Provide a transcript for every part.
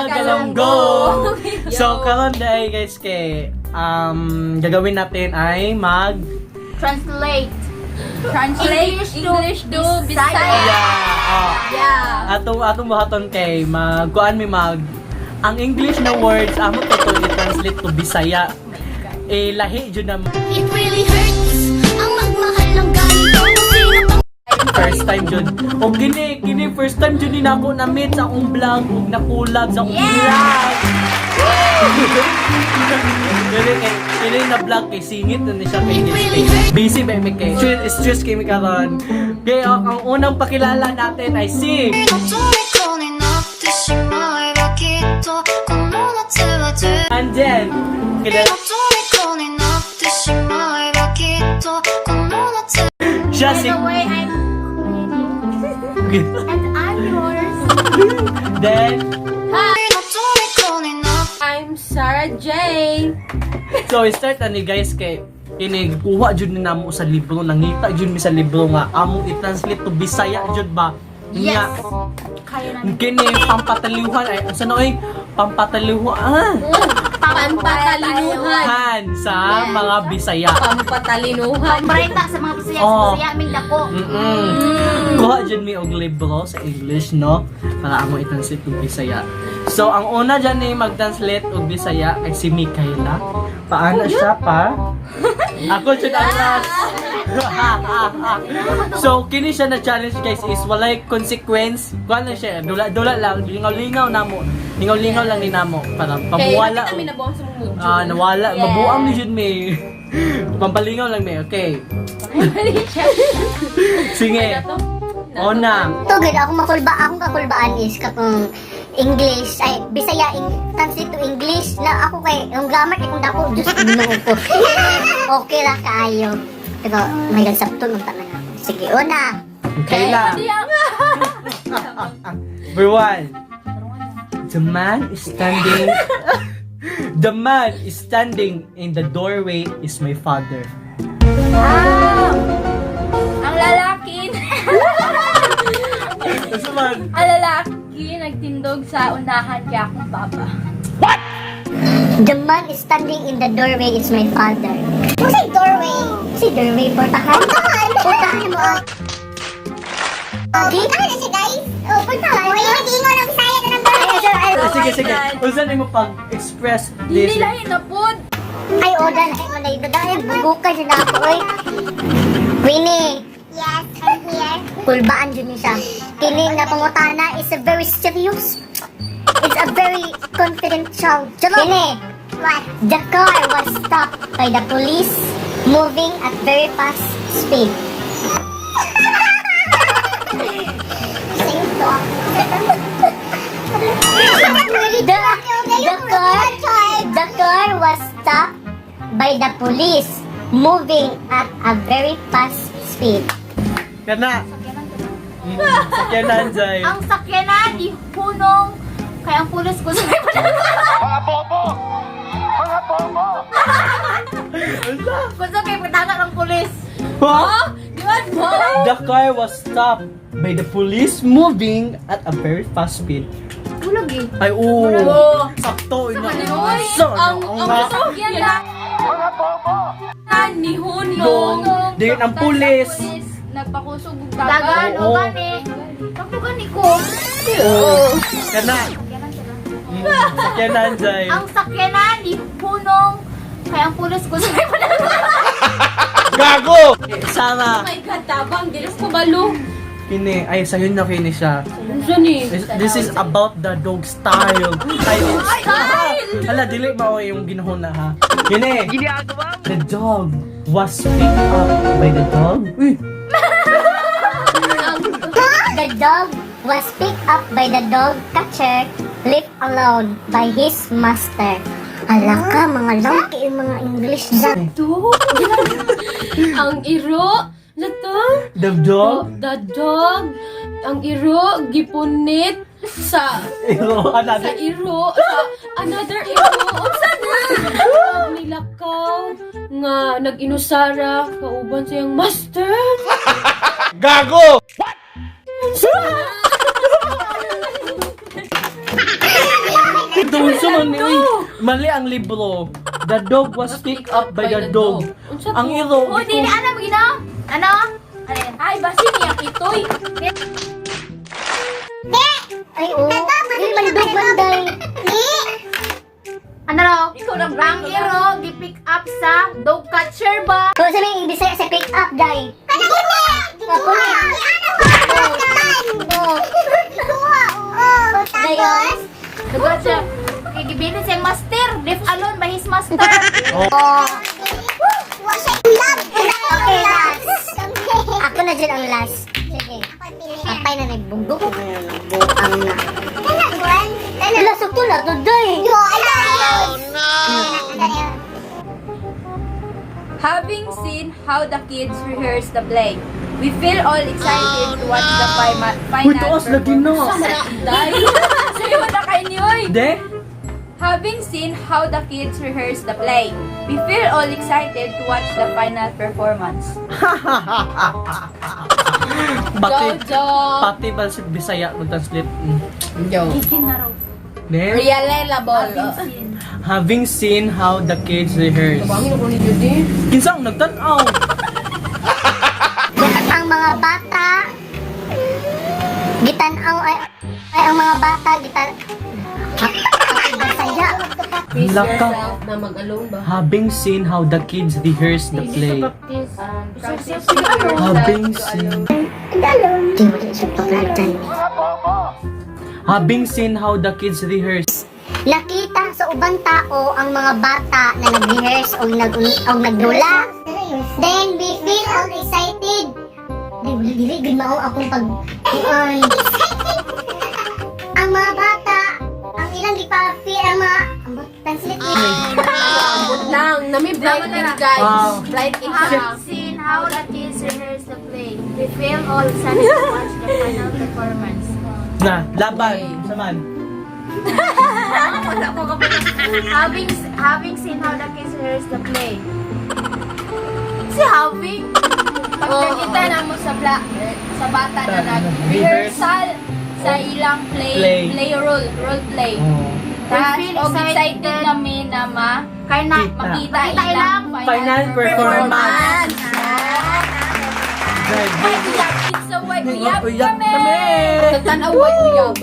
Galunggong! So, karon day guys kay gagawin natin ay mag Translate. Translate English to English to Bisaya. Bisaya. Yeah, oh. Yeah. Atong buhaton kay mag kuan mi mag ang English na words amo to i-translate to Bisaya. Eh lahi jud na. It really hurts ang magmahal ng ganito. Sino bang First time jud. Og kini kini first time jud ni nako na meet sa akong vlog ug na-collab sa akong vlog. Kini kay kini na vlog kay singit na ni siya kay busy ba mi kay stress stress kay mi karon. Kay ang unang pakilala natin ay si 虜になってしまえばきっとこの夏はずっ Angel. Kilala と虜になってしまえばきっとこの夏 siya By si the way, I'm and I'm yours. Then の虜になって I'm Sarah Jane. So, start na ni guys kay kini kuha jud ni namo sa libro, nangita jud mi sa libro nga among i-translate to Bisaya jud ba. Yes. Nga, Kaya namin. kini pampataliuhan ay unsa na oy pampataliuhan Pampatalinuhan. han sa mga Bisaya. Pampatalinuhan. Pambreta sa mga Bisaya. Oh. Sa Bisaya, aming dako. Kuha jud mi og libro sa English, no, para among i-translate og Bisaya. So ang una dyan ni mag-translate og Bisaya ay si Mikaela. Paano siya pa? Ako jud ang last. So kini siya na challenge guys is walay consequence. Kuha na siya, dula-dula lang, lingaw-lingaw namo. Lingaw-lingaw lang ni namo para Kay pamuwala. nakita mi nabuang sa mong mudyo. Ah, nawala, Yes. mabuang ni jud mi. Pampalingaw lang mi. Okay. Sige. Ona. Tugod ako makulba, akong kakulbaan is katong English ay Bisaya in, translate to English na ako kay ang grammar kay kung dako, Diyos Ginoo ko. Okay ra kaayo. Pero may gagsabton unta man ako. Sige, una. Okay lang. Number one. The man is standing. The man is standing in the doorway is my father. Ah! Ang lalaki, Kasi man, ang lalaki nagtindog sa unahan kay akong papa. The man is standing in the doorway is my father. Unsay doorway? Unsay doorway? Portahan? Portahan mo ah. Portahan na siya, guys. Oh, portahan. Uy, nag-ingon ang Bisaya na ng doorway. Ah, sige, sige. Unsa nimo pag-express this? Dili lahi na pod. Ay, oda na. Ay, wala ito dahil. Bugukan siya na ako, oy. Winnie. Yes, I'm here. Kulbaan dyan niya siya. Kini nga pangutana is a very serious. It's a very confidential. Kini. What? The car was stopped by the police moving at very fast speed. The car was stopped by the police moving at a very fast speed. Kana. Sakyanan, Jai. Ang sakyanan ni Hunong kaya ang pulos ko sa Mga bobo! Mga bobo! Gusto kay pagtanga ng pulis. Huh? Di ba mo? The car was stopped by the police moving at a very fast speed. Tulog eh. Ay, oo. Oo. Sakto. Ina. Oy, So, ang nga. sakyanan Mga bobo! ni Hunong. Dayon ang pulis. Nagpakusog og Dagan, dagan. o Oo. gani. Sakto gani ko. Oo. Kana. Sakyanan, Jai. Ang sakyanan ni Hunong kaya ang pulos ko sa Gago! Sarah. Oh my God, tabang. Dili ko balo. Kini, ay, sayo na kini siya. Unsa ni? This is about the dog style. Ay, style! Hala, dili ba o yung ginahon na ha? Kini, the dog was picked up by the dog. Uy, The dog was picked up by the dog catcher, left alone by his master. Ala ka, mga longki yung mga English dyan. Dog. Ang iro. Lato? The dog? The dog. Ang iro gipunit sa Iro, sa another. iro sa another iro. Unsa na? Ang nilakaw nga nag-inusara kauban sa iyang master. Gago! Unsa na? Unsa man ni uy? Mali ang libro. The dog was picked up by the dog. Unsa Ang to? iro. Oh, dili alam gina. Ano? Alin? Ay, basin niya kitoy. Ay, oo. Dili man dog man day. Ano raw? Ikaw nang Ang iro gi-pick up sa dog catcher ba? Kung sa may ibig sa pick up day. Gikuha. Gikuha. Dog catcher. Kay gibilin siyang master, left alone by his master. Oh. Okay, last. Ako na dyan ang last. Sige. Patay na nagbunggo ko. Buang na. Wala, sakto na to, day. Having seen how the kids rehearse the play, we feel all excited to watch the final Uy, taas lagi na. Dai. Sayo na kay niyoy. De? Having seen how the kids rehearse the play, we feel all excited to watch the final performance. Pati, Jojo. pati ba si Bisaya mag-translate? Mm. Jo. Ne? Reliable. Having seen how the kids rehearse. Bangin ako ni Judy. Kinsa ang nagtan-aw? Ang mga bata, gitan-aw ay, ay ang mga bata, gitan Bisaya. Please Laka. yourself na mag-alone ba? Having seen how the kids rehearse the play. Having seen Di mo din siya pagkatan. Mga bobo! Having seen how the kids rehearse. Nakita sa ubang tao ang mga bata na nag-rehearse o nag o nagdula. Then we feel all excited. Di wala dili gud mao akong pag kuan. Ang mga bata, ang ilang gipa-feel ang mga ambot translate ni. Ambot lang. Nami blind in guys. Wow. Blind in siya. Having seen how the kids rehearse the play, we feel all excited to watch the final performance. Na, laban. Saman. Wala ko kapag having seen how the kids rehearse the play. Si having Pagkakita na mo sa bla, sa bata na nag-rehearsal sa ilang play, Play. play, role, role play. Oh. Tapos, We feel og excited excited. kami na ma kay na Kita. makita Makita ilang Final performance. May uyab, it's a way uyab Uyab kami! kami! Tatan-aw way uyab.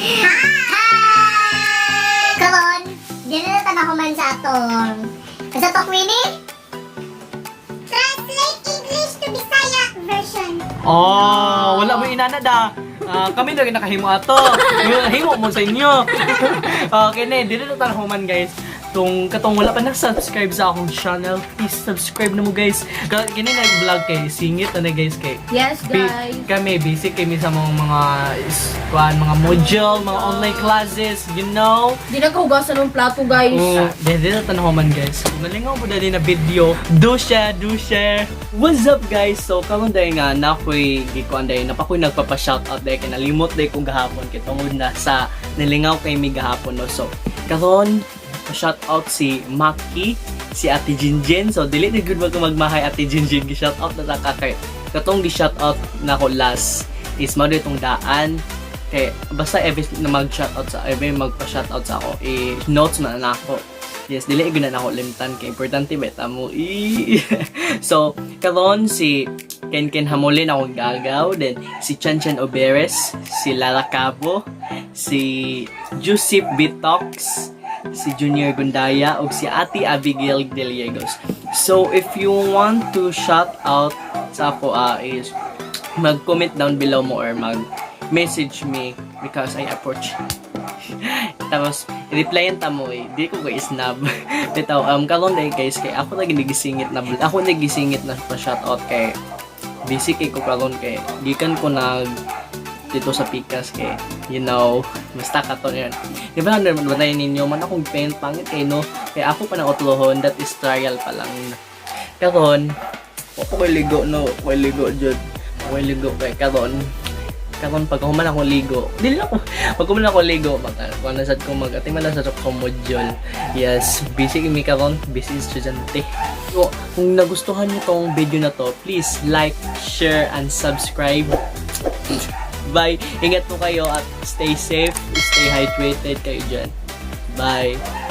Hi! Karon, dili na tanahuman sa atong. Sa to Queenie? Translate English to Bisaya version. Oh, wala mo inana da. Ah, kami na rin nakahimo ato. Yung himo mo sa inyo. Okay na, dili na tanahuman guys. Tung katong wala pa na-subscribe sa akong channel, please subscribe na mo guys. Kini nag-vlog kay singit na guys kay. Yes, guys. Kami basic kami sa mga kuan, mga module, mga online classes. Di nagkahugasan ng plato, guys. Oo, dili na tanahuman guys. Kung nalingaw mo dali na video, do share, do share. What's up guys? So karon dahil nga na ako'y gikuan dahil napakoy nagpapa-shoutout dahil kay nalimot dahil kong gahapon kay tungod na sa nalingaw kay mi gahapon no. So karon pa-shoutout si Maki, si Ate Jinjin. So dili na good wag magmahay Ate Jinjin gi-shoutout na ta ka kay katong gi-shoutout nako last is mao itong daan kay basta every na mag-shoutout sa every magpa-shoutout sa ako i-notes man na ako. Yes, dili gyud na nako limtan kay importante ba tamo i. So, karon si Ken Ken Hamulin akong gagaw, then si Chan Chan Oberes, si Lara Cabo, si Joseph Bitox, si Junior Gundaya, ug si Ate Abigail Deliegos. So, if you want to shout out sa ako is mag-comment down below mo or mag-message me because I approach. Tapos, i-replyan ta mo eh. Di ko kay snub. Bitaw, karon dahil guys, kay ako na ginigisingit na, ako nagisingit na pa shoutout kay busy kay ko karon kay gikan ko nag dito sa Pikas kay basta ka to yun. Di ba bantayan ninyo man akong pen pangit kay no kay ako pa na otlohon, that is trial pa lang. Karon wa pa ko'y ligo no, ko'y ligo jud. Ko'y ligo kay karon karon pag human ako ligo, dili ako pag human ako ligo mag kuan na sad ko mag ati man lang sad ko module. Yes, busy mi karon, busy estudyante. Kung nagustuhan niyo tong video na to, please like, share, and subscribe. Bye! Ingat po kayo at stay safe, stay hydrated kayo dyan. Bye!